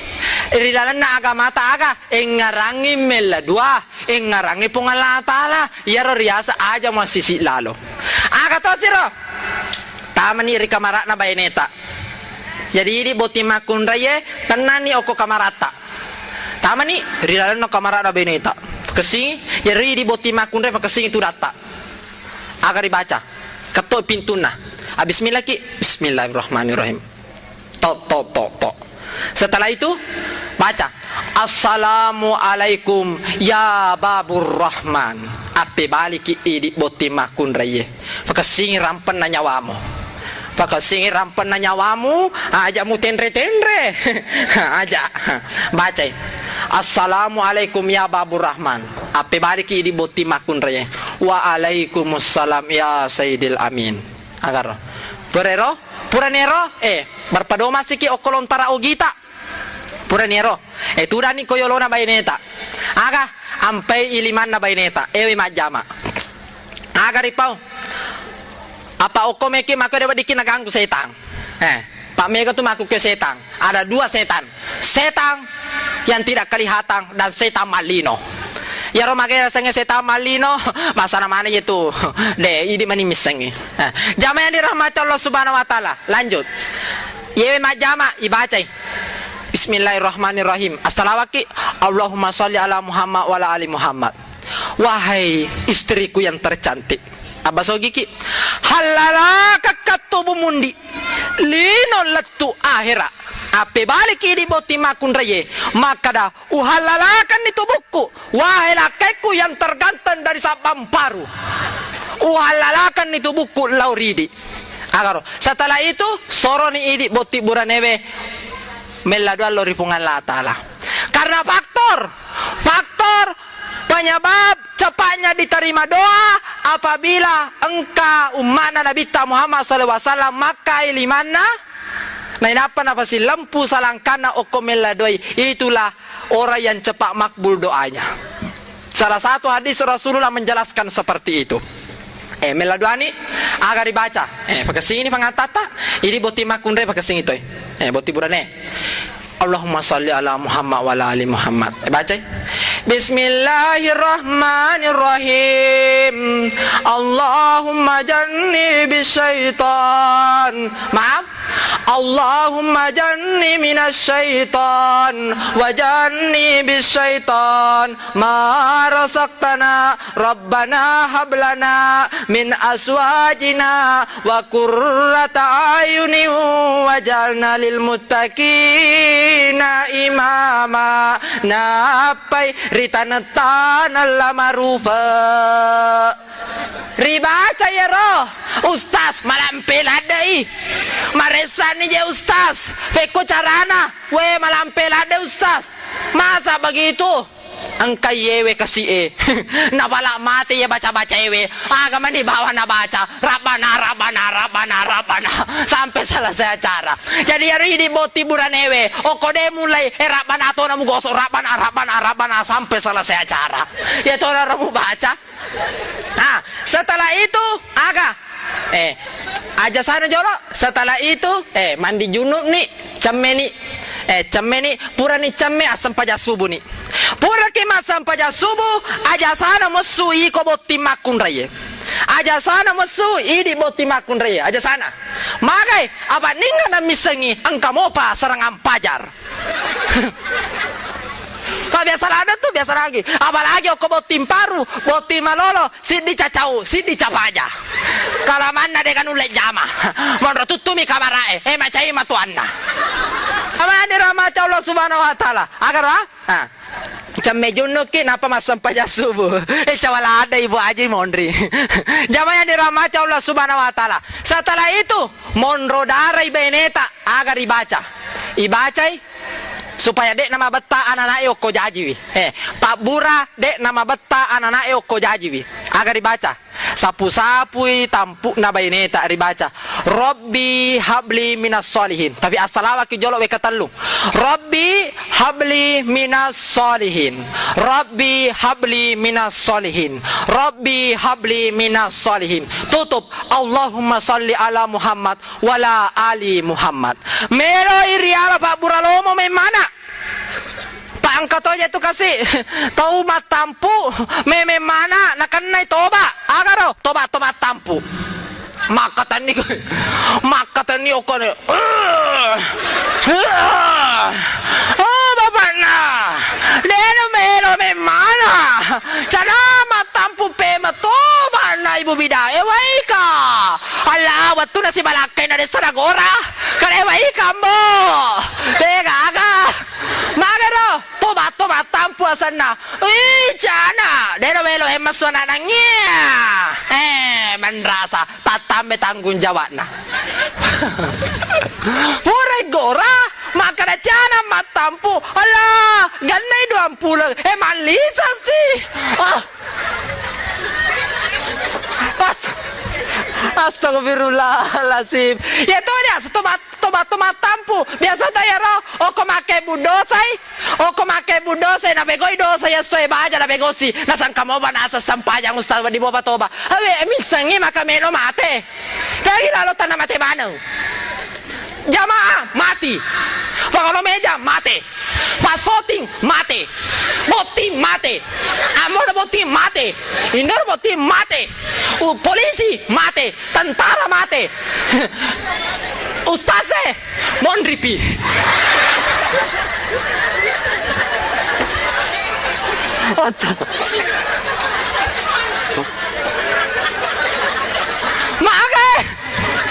ri lalenna agamata aga, engngarangngi mella dua, engngarangngi Puang Allah Ta'ala, iyaro riaseng aja massisi lalo. Aga tosiro? Tamani ri kamara'na baineta. Jadi idi botting makkunraie, tennanni okko kamaratta. Tamani ri lalenna kamara'na baineta. Pakessingi, jadi idi botting makkunrai pakessingi tudatta. Aga ribaca? Ketto pintunna. Ah, bismillah ki. Bismillahirrahmanirrahim. To, to, to, to. Setelah itu, baca, "Assalamualaikum ya Babur Rahman." Appebaliki idi botting makkunraie. Pakessingi rampenna nyawamu. Pakessingi rampenna nyawamu, aja mutenre-tenre. Aja. Bacai. "Assalamualaikum ya Babur Rahman." Appebaliki idi botting makkunraie. "Waalaikumussalam ya Sayyidil Amin." Agaro. Purero, puranero, eh, berpedomasiki okko lontara ogita. Puraniro, eh, tudani ko yolona baineta. Aga, ampai ilimanna baineta, ewe majjama. Aga ripau. Apa okko meki mako de weddikki naganggu setang. Eh, pak mega tu mako ke setang. Ada dua setan. Setang yang tidak kelihatan dan setang mallino. Iyaro mage yasengnge setang mallino, masana mana yetu. De, idi mani missengngi. Eh, jama yang dirahmati Allah Subhanahu wa Ta'ala. Lanjut. Yewe majjama, ibacai. Bismillahirrahmanirrahim. Assalawakki, Allahumma sholli ala Muhammad wa ala ali Muhammad. Wahai istriku yang tercantik. Abba sogiki. Hallalakakka tubuh mundi. Lino lettu ahera. Appebaliki idi botting makkunraie. Makkada, uhallalakanni tubukku. Wahai lakkaikku yang terganteng dari Sabang Paru. Uhallalakanni tubukku lao ridi. Agaro. Setelah itu, soroni idi botting buranewe mella dua lao ri Puang Allah Ta'ala. Karena faktor, faktor penyebab cepatnya diterima doa apabila engka umma'na Nabitta Muhammad sallallahu alaihi wasallam makkai limanna, nainappa nafasillempu salangkanna okko mella doai, itulah orang yang cepat makbul doanya. Salah satu hadis Rasulullah menjelaskan seperti itu. Eh, mella duani, aga ribaca. Eh, pakessingini pangattatta, idi botting makkunrai pakessingi toi. Eh, botting burane. Allahumma sholli ala Muhammad wa ala ali Muhammad. Eh, bacai. Bismillahirrahmanirrahim. Allahumma jannibis syaitan. Maaf. Allahumma janni minas syaitan wa janni bis syaitan ma razaqtana. Rabbana hablana min azwajina wa qurrata ayunin waj'alna lil muttaqina imama. Nappai ri taneng-taneng lamarufa. Ribaca iyaro, Ustaz, malampe ladde'i. Maressani je Ustaz, pekko carana? We, malampe ladde Ustaz. Masa begitu? Engka iyewe kasi'e. Napala mate iye baca-baca ewe. Aga mani bawa nabaca, Rabbana, Rabbana, Rabbana, Rabbana, sampai selesai acara. Jadi iyaro idi botting buranewe, okko de mulai, eh, Rabbana tona mugosok, Rabbana, Rabbana, Rabbana, sampai selesai acara. Iya tona ro mubaca. Ah, setelah itu, aga? Eh, aja sana jolo. Setelah itu, eh, mandi junubni, cemmeni. Eh, cemmeni, purani cemme, assempajang subuni. Puraki massempajang subuh, aja sana messu iko botting makkunraie. Aja sana messu idi botting makkunraie. Aja sana. Magai, apa ninna namissengi, engka mopa serangan pajar. Pak, biasa ladde tu, biasa lagi. Apalagi okko botting paru, botting malolo, siddi cacau, siddi capaja. Kalamanna de ganulle jama. Monro tuttumi kamara'e, eh, macai matuanna. Ama dirahmati Allah Subhanahu wa Ta'ala. Agaro, ah? Ah. Cemme junnuki, napa massempajang subuh. Eh, cawala ada Ibu Aji monri. Jamaah yang dirahmati Allah Subhanahu wa Ta'ala. Setelah itu, monro darai beneta. Aga ribaca? Ibacai supaya de'na mabetta anana'e okko jajiwi. Eh, pabbura de'na mabetta anana'e okko jajiwi. Aga ribaca? Sapu-sapui tampu'na baineta, ribaca, "Rabbi habli minas sholihin." Tapi assalawakki jolo wekka tellu. "Rabbi habli minas solihin. Rabbi habli minas solihin. Rabbi habli minas solihin. Tutup. Allahumma salli ala Muhammad wala ali Muhammad. Meloi riala pabbura lomo memmana. Pa engka toja tu kasi tau mattampu meme mana nakennai toba. Agaro toba to mattampu. Makkatenni, makkatenni okkone. Oh, bapakna. Deno melo memmana. Cara mattampu pema toba na ibu bida. E waika. Allah, wattuna sibalakkai na desa dagora. Kale waika, Ambo. Te gaga. Magaro. Toba, toba, tampu asenna. Ih, cana. Deno melo emma suanana ngia. Eh, manrasa. Tattambe tanggung jawabna. Purai gora, makkeda cana mattampu. Allah, gannai duampulo. Eh, mallisa si. Ah. As-, astagfirullahalazim. Ya to dia, toba, toba, toba tampu. Biasa ta yaro, oko make budosai. Oko make budosai, nabegoi dosa ya soe baja nabegosi. Nasangka moba nasa sampajang ustaz di boba toba. Awe, missengi maka melo mate. Dari lalo tanah mate maneng. Jamaah mati. Pangolo meja mate. Fasoting mate. Botting mate. Amor botting mate. Indor botting mate. U, polisi mate. Tentara mate. Ustaze monripi. Mage.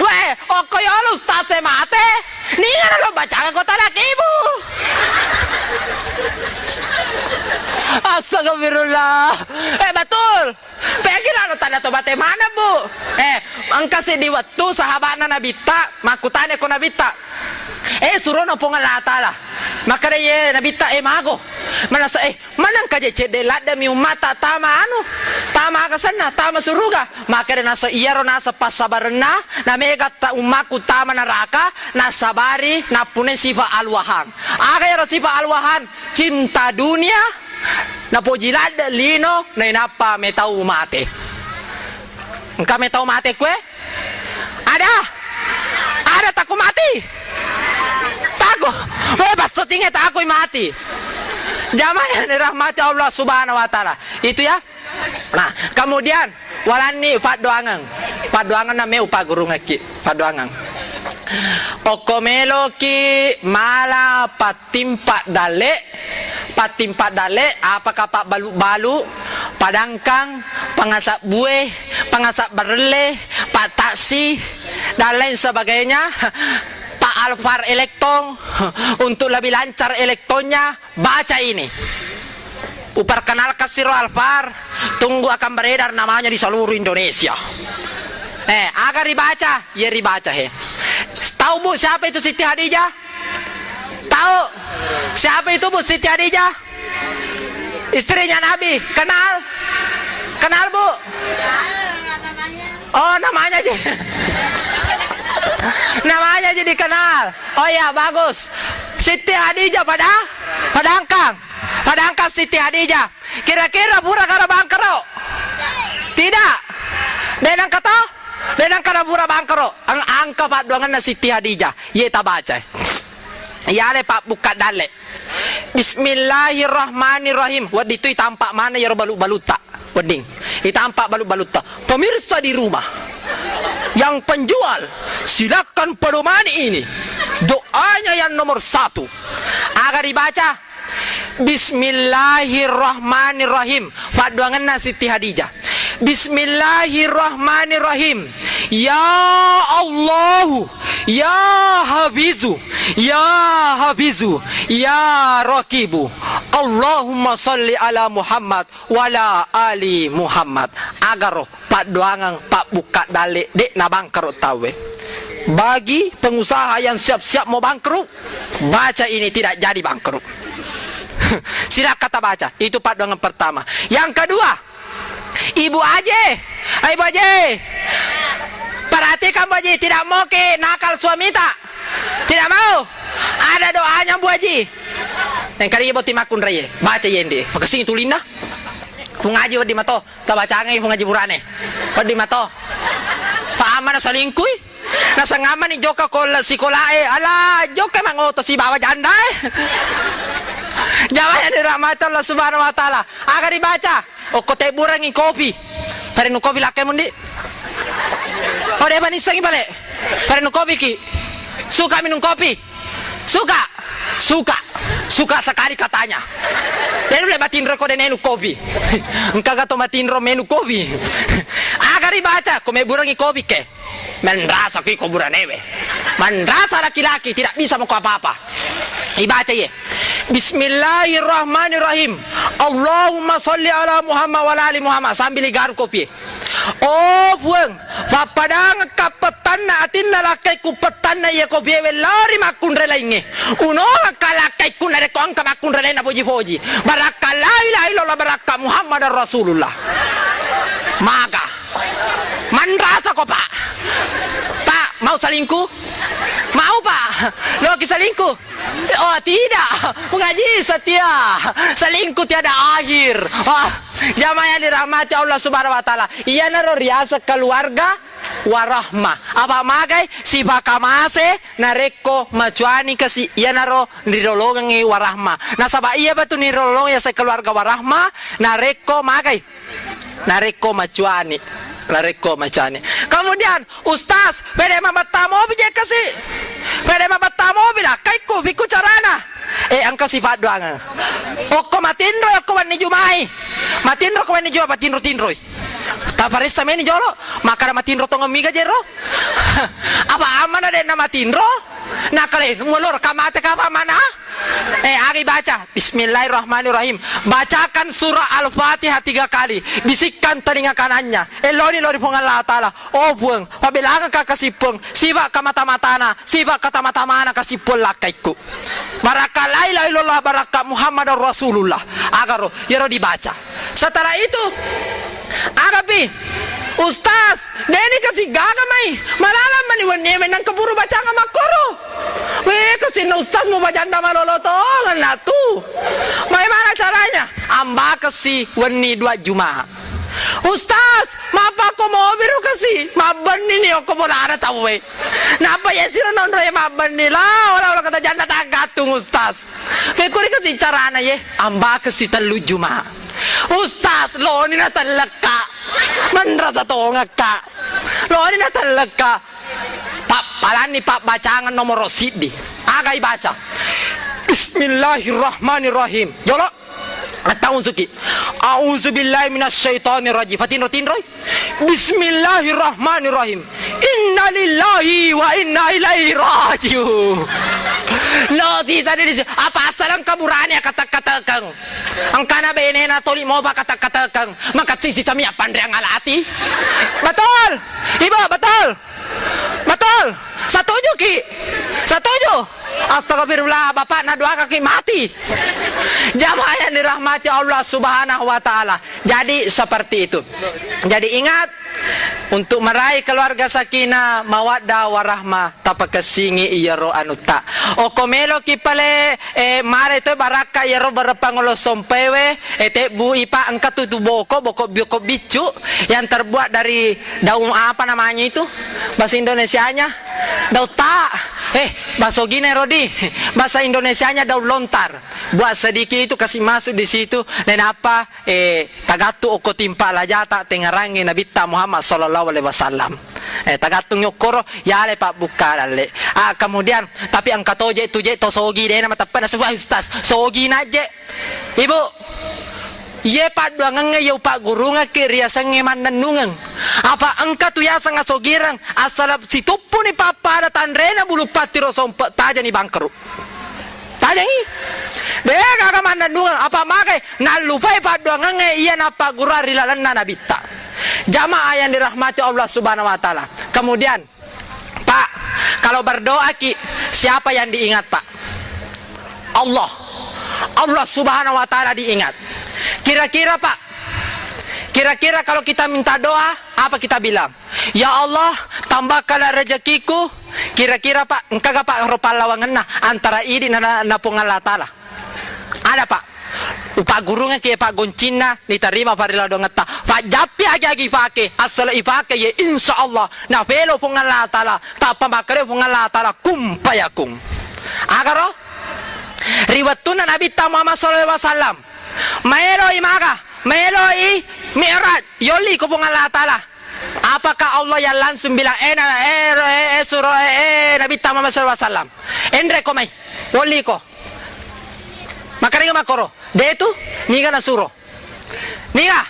Weh, okko yolo ustaze mate. Ninga lo baca kota lakibu. Astagfirullah. Eh, betul. Pegi lalo tanda to bate mana, Bu? Eh, engka seddi wettu sahabatna Nabitta makkutana ko Nabitta. Eh, surono Puang Allah Taala. Makkeda ye Nabitta, eh, mago. Manasa, eh, manengka je cedde ladde mi ummata tama anu, tama aga senna, tama suruga. Makkeda nasa iyaro nasa passabarenna, na mega ta ummaku tama neraka, nasabari nappunai sifat al-wahham. Aga iyaro sifat al-wahham? Cinta dunia, napoji ladde lino, nainappa metau mate. Engka metau mate kue? Ada? Ada takut mati? Takut. Weh, bassotinge takut mati. Jamaah yang dirahmati Allah Subhanahu wa Ta'ala. Itu ya. Nah, kemudian walanni paddoangeng. Paddoangeng name upagurungekki. Paddoangeng. Okko meloki mala pattimpa dalle, pattimpa dalle, apakah pabbalu-balu, padangkang, pangasaq bue, pangasaq barelle, pattaksi, dan lain sebagainya, Pak Alphard Elektron, untuk lebih lancar elektronnya, baca ini. Uperkenalkan siro Alphard, tunggu akan beredar namanya di seluruh Indonesia. Eh, aga ribaca? Iya ribaca, he. Tahu, Bu, siapa itu Siti Hadijah? Tahu? Siapa itu, Bu, Siti Hadijah? Istrinya Nabi. Kenal? Kenal, Bu? Oh, namanya aja. Namanya aja dikenal. Oh iya, bagus. Siti Hadijah pada, padangkang. Padangkang Siti Hadijah. Kira-kira pura kara bangkero? Tidak. Denang kata? Denang kara pura bangkero. Ang-, angka paddoangenna Siti Hadijah. Ye tabaca. Yale pabbukka dalle. Bismillahirrahmanirrahim. Wedding tu itampa mana yaro balu-balutta. Wedding. Itampa balu-balutta. Pemirsa di rumah, yang penjual, silakan pedomani ini. Doanya yang nomor satu. Aga dibaca? Bismillahirrahmanirrahim. Paddoangenna Siti Hadijah. Bismillahirrahmanirrahim. Ya Allahu, ya Hafizu, ya Hafizu, ya Raqibu. Allahumma salli ala Muhammad wala ali Muhammad. Agaro paddoangeng pabbukka dalle, de' nabangkero tauwe. Bagi pengusaha yang siap-siap mau bangkrut, baca ini, tidak jadi bangkrut. Silakan kita baca. Itu paddoangeng pertama. Yang kedua, Ibu Aji, eh, Ibu Aji, perhatikan, Bu Aji, tidak mau ke nakal suamita. Tidak mau. Ada doanya, Bu Aji. Engkani botting makkunraie, baca iye ndi. Pakessingi tulinna. Pungaji wedding mato, tabacangai pungaji burane. Wedding mato. Paamana salingkui. Nasengamani jokka ko sikolae. Ala, jokka mangoto sibawa jandae. Jamaah yang dirahmati Allah Subhanahu wa Ta'ala. Aga dibaca? Okko tebburengngi kopi. Parennu kopi lakkai mundi. Oh, de' panissengngi pale. Parennu kopi ki. Suka minum kopi? Suka. Suka. Suka sekali katanya. Jadi boleh matinro ko de' nenu kopi. Engka gato matinro menu kopi. Aga ribaca ko mebburengngi kopi ke. Menrasa kui kuburan ewe. Menrasa laki-laki tidak bisa mako apa-apa. Ibaca iye. Bismillahirrahmanirrahim. Allahumma salli ala Muhammad wa ala ali Muhammad. Sambil igaru kopi. Oh Puang, pappadangekka pettanna atinna lakkaikku pettanna iya kopiewe lao ri makkunrai laingnge. Unongekka lakkaikku narekko engka makkunrai lainna poji-poji. Barakka la ilaha illallah, barakka Muhammadar Rasulullah. Maga. Manrasa ko, Pak? Pak, mau salingku? Mau, Pak? Loki salingku? Oh, tidak. Mengaji setia. Salingku tiada akhir. Wah, jamaah yang dirahmati Allah Subhanahu wa Ta'ala. Iyanaro riaseng keluarga warahmah. Apa magai? Sipakamase narekko macuani kasi, iyanaro rirolongengngi warahmah. Nasaba iya batu nirolong yaseng keluarga warahmah narekko magai? Narekko macuani, narekko macuani. Kemudian, Ustaz, pede mabetta mobi je kasi. Pede mabetta mobi lakkaikku, pikku carana. Eh, engka sipadduangeng. Okko matinro, okko wenni jumai. Matinro ko wenni juma, patinro-tinroi. Taparessa meni jolo, makkada matinro tongeng miga jero. Apa amana denna matinro? Nakalenu, molor kamate kapa mana? Eh, agi baca. Bismillahirrahmanirrahim. Bacakan surah Al-Fatihah tiga kali. Bisikkan telinga kanannya. Eh, loni lori Puang Allah Ta'ala. Oh Puang, pabelangka kasi Puang. Siba kamata-matana, siba katama-tamana kasi Puang lakkaikku. Barakka la ilaha illallah, barakka Muhammadar Rasulullah. Agaro, yero dibaca. Setelah itu, agapi, Ustaz, deni kasi gaga mai. Malalang mani wenni mennang keburu bacanga makkoro. Weh, kasinna Ustaz mubajanda malolo tongenna tu. Bagaimana caranya? Ambakesi wenni dua Jumat. Ustaz, mappakko mobiru kasi, mabbenni ni okko bolana tauwe. Nappa yesiro nonro ye mabbenni la, ola-ola kata janda taggattung Ustaz. Pekkuri kasi carana ye, ambakesi tellu Jumat. Ustaz, loni na tellekka. Menrasa tongekka. Loni na tellekka. Pappalanni pabbacangeng nomoro siddi. Aga ibaca? Bismillahirrahmanirrahim. Jolo. Attaunsuki. A'udzubillahi minasyaitonirrajim. Fatinro-tinroi. Bismillahirrahmanirrahim. Inna lillahi wa inna ilaihi raji'un. No, sisa di apa asal engka burane kata-katakan. Engkana benena toli mopa kata-katakan. Maka sisi sami apa yang alati. Betul. Ibu, betul. Betul? Setuju ki? Setuju? Astagfirullah, Bapak na doakan ki mati. Jamaah yang dirahmati Allah Subhanahu wa Ta'ala. Jadi seperti itu. Jadi ingat, untuk meraih keluarga sakinah, mawaddah, warahmah, tapakessingi iyaro anutta. Okko meloki pale, eh, mare to barakka iyaro barepang olo sompewe, eh, tebbui pa engka tu, tu boko, boko, boko biccu yang terbuat dari daun apa namanya itu? Bahasa Indonesianya? Daun ta. Eh, bahasa Ogina Rodi. Bahasa Indonesianya daun lontar. Buat sedikit itu kasih masuk di situ. Dan apa? Eh, tagattu okko timpa lajata tengarangi Nabitta Muhammad sallallahu alaihi wasallam. Eh, tagattungi okkoro, yale pabbukka dalle. Ah, kemudian, tapi engka toje tuje to sogi dena mateppa nasubah Ustaz. Sogi naje. Ibu, iye padduangengnge iye upaggurungekki riasengnge mannennungeng. Apa engka tu yaseng asogireng, asala situppuni pappada tanrena bulu pattiro sompe tajani bangkeru. Tajengi. De gaga mannennungeng, apa magai nallupai padduangengnge iya nappaggurua ri lalenna nabitta. Jamaah yang dirahmati Allah Subhanahu wa Ta'ala. Kemudian, Pak, kalau berdoa ki, siapa yang diingat, Pak? Allah. Allah Subhanahu wa Ta'ala diingat. Kira-kira, Pak, kira-kira kalau kita minta doa, apa kita bilang? Ya Allah, tambahkanlah rezekiku. Kira-kira, Pak, engkaga, Pak, ro pallawangenna antara idi na, na, na Puang Allah Ta'ala? Ada, Pak. Upaggurungeng ki, Pak, goncinna, nitarima farilla doangetta. Fajjappi agi-agi ipake, assala ipake ye, insya Allah. Nafelo Puang Allah Ta'ala, tappa makkeda Puang Allah Ta'ala, kun fayakun. Agaro? Ri wettunna Nabitta Muhammad sallallahu alaihi wasallam, maeloi maga, maeloi Mi'raj, yolli ko Puang Allah Ta'ala. Apakah Allah yang langsung bilang, "Eh, na-, eh, ro-, eh, eh, suro, eh, eh, Nabitta Muhammad sallallahu alaihi wasallam, enre ko mai, wolli ko"? Makkedai makkoro, de tu, niga nasuro. Niga?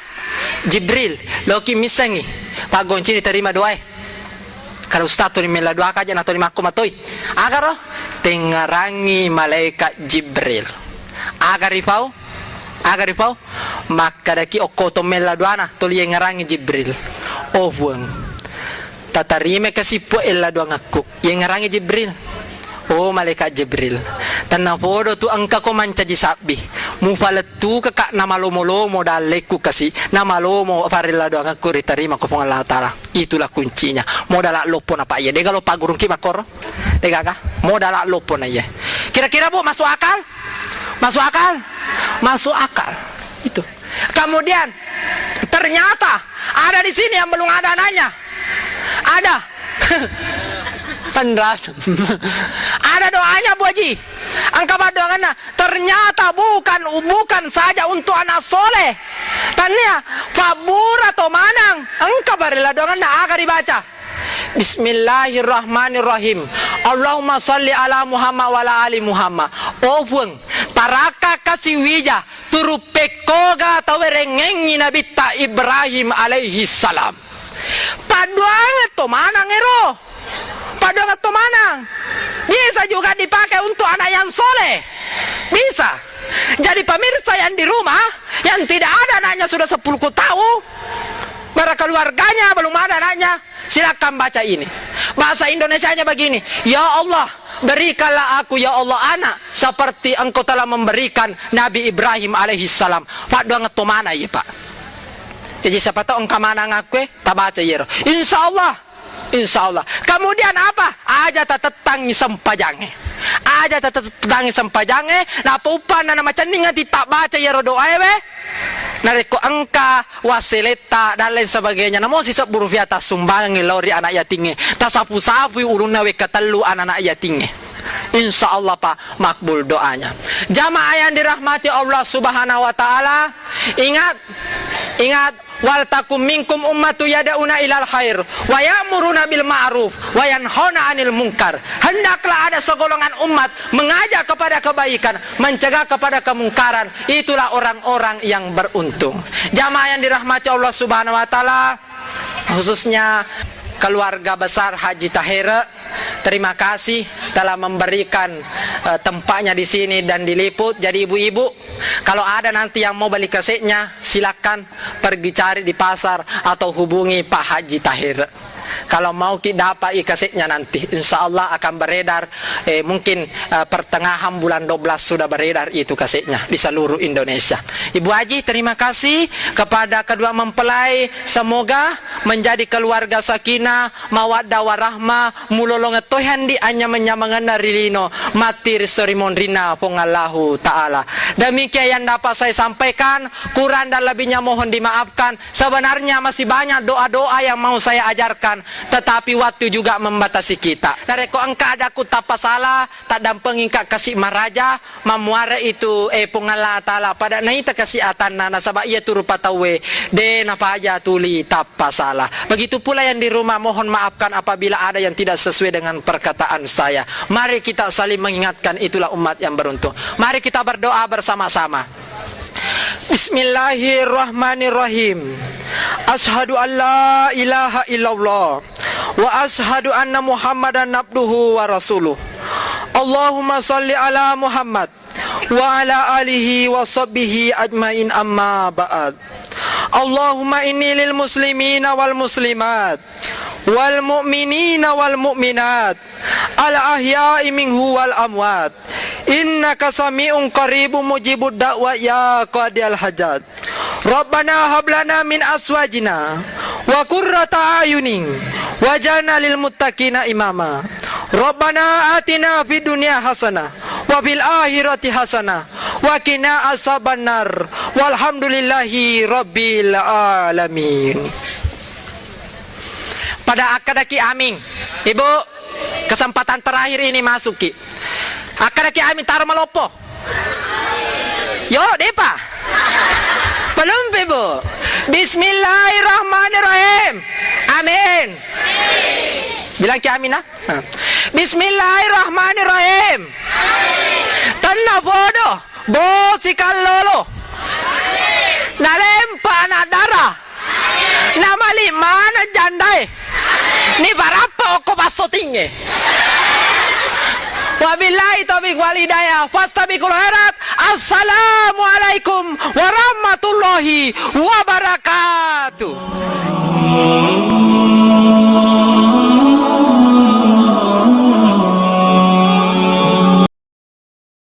Jibril, loki missengi. Paggonci diterima doae. Kada ustaz tuli mella doa kaja na tuli makko matoi. Agaro? Tengngerangi malaikat Jibril. Aga ripau? Aga ripau? Makkedaki okko to mella doana, tuli yengngerangi Jibril. Oh Puang, tatarima kasi Puang ella doangekku. Yengngerangi Jibril. Oh malaikat Jibril, tennapodo tu engka ko mancaji sabbi. Mupalettuka ka namalomo-lomo dallekku kasi, namalomo farilla doangekku riterima ko Puang Allah Ta'ala. Itulah kuncinya. Modala loppo na Pak iye. Dega lo paggurungki makkoro? Degaga? Modala loppo na iye. Kira-kira, Bu, masuk akal? Masuk akal? Masuk akal. Itu. Kemudian, ternyata ada di sini yang belum ada anaknya. Ada. Penras. Ada doanya, Bu Haji. Engka paddoangenna. Ternyata bukan, bukan saja untuk anak soleh. Tania, pabbura to manang. Engka barilla doangenna aga dibaca. Bismillahirrahmanirrahim. Allahumma salli ala Muhammad wa ala ali Muhammad. Oh Puang, taraka kasi wija, turu pekkoga tawerengengi Nabitta Ibrahim alaihi salam. Paddoangeng to manang ero. Paddoangeng to manang. Bisa juga dipakai untuk anak yang soleh. Bisa. Jadi pemirsa yang di rumah, yang tidak ada anaknya sudah sepuluh tahun, berkeluarganya belum ada anaknya, silakan baca ini. Bahasa Indonesianya begini, "Ya Allah, berikanlah aku, ya Allah, anak seperti Engkau telah memberikan Nabi Ibrahim alaihi salam." Paddoangeng to manang iye, Pak. Jadi siapa tahu engka manang aku, eh, tabaca iyero. Insya Allah. Insya Allah. Kemudian apa? Aja tatettangi sempajangnge. Aja tatettangi sempajangnge, napa uppanna namacenning ati tabbaca iyaro doae we. Narekko engka wasseletta dan lain sebagainya, namo sisebbu rupiah tassumbangengngi lao ri anak yatingnge, tasapu-sapui ulunna wekka tellu anak-anak yatingnge. Insya Allah, Pak, makbul doanya. Jamaah yang dirahmati Allah Subhanahu wa Ta'ala, ingat, ingat, "Wal takum minkum ummatu yad'una ilal khair wa ya'muruna bil ma'ruf wa yanhauna 'anil munkar." Hendaklah ada segolongan umat mengajak kepada kebaikan, mencegah kepada kemungkaran. Itulah orang-orang yang beruntung. Jamaah yang dirahmati Allah Subhanahu wa Ta'ala, khususnya keluarga besar Haji Tahere, terima kasih telah memberikan, eh, tempatnya di sini dan diliput. Jadi ibu-ibu, kalau ada nanti yang mau beli kasetnya, silakan pergi cari di pasar atau hubungi Pak Haji Tahere. Kalau mau ki dapat i kasetnya nanti, insya Allah akan beredar, eh, mungkin, eh, pertengahan bulan dua belas sudah beredar itu kasetnya di seluruh Indonesia. Ibu Haji, terima kasih kepada kedua mempelai. Semoga menjadi keluarga sakinah, mawaddah warahmah, mulolongeng tohe andi anyameng-nyamengenna ri lino matti ri esso ri monrinna Puang Allahu Ta'ala. Demikian yang dapat saya sampaikan, kurang dan lebihnya mohon dimaafkan. Sebenarnya masih banyak doa-doa yang mau saya ajarkan, tetapi waktu juga membatasi kita. Narekko engka ada ku tappa salah, taddampengika kasi maraja, mammuare itu, eh, Puang Allah Ta'ala pada naita kasi atanna, nasaba iya tu rupa tauwe de napaja tuli tappa salah. Begitu pula yang di rumah, mohon maafkan apabila ada yang tidak sesuai dengan perkataan saya. Mari kita saling mengingatkan, itulah umat yang beruntung. Mari kita berdoa bersama-sama. Bismillahirrahmanirrahim. Asyhadu an la ilaha illallah wa asyhadu anna Muhammadan abduhu wa rasuluh. Allahumma salli ala Muhammad wa ala alihi wa sahbihi ajmain, amma ba'd. Allahumma inni lil muslimina wal muslimat wal mu'minina wal mu'minat al ahya'i minhu wal amwat. Innaka sami'un qaribun mujibud da'wat ya qadiyal hajat. Rabbana hab lana min azwajina wa qurrata ayunin waj'alna lil muttaqina imama. Rabbana atina fid dunya hasanah wa fil akhirati hasanah wa qina azabannar. Walhamdulillahi rabbil alamin. Pada akkadaki amin. Ibu, kesempatan terakhir ini masukki. Akkadaki amin, taro maloppo. Yo, depa. Pelumpi, Bu. Bismillahirrahmanirrahim. Amin. Bilang ki amin, ah. Nah. Bismillahirrahmanirrahim. Tenna bodo, bosi kallolo. Nalempa anak dara. Namali maneng jandae. Niparappa okko passotingnge. Wabillahi taufiq wal hidayah. Fastabiqul khairat. Assalamualaikum warahmatullahi wabarakatuh.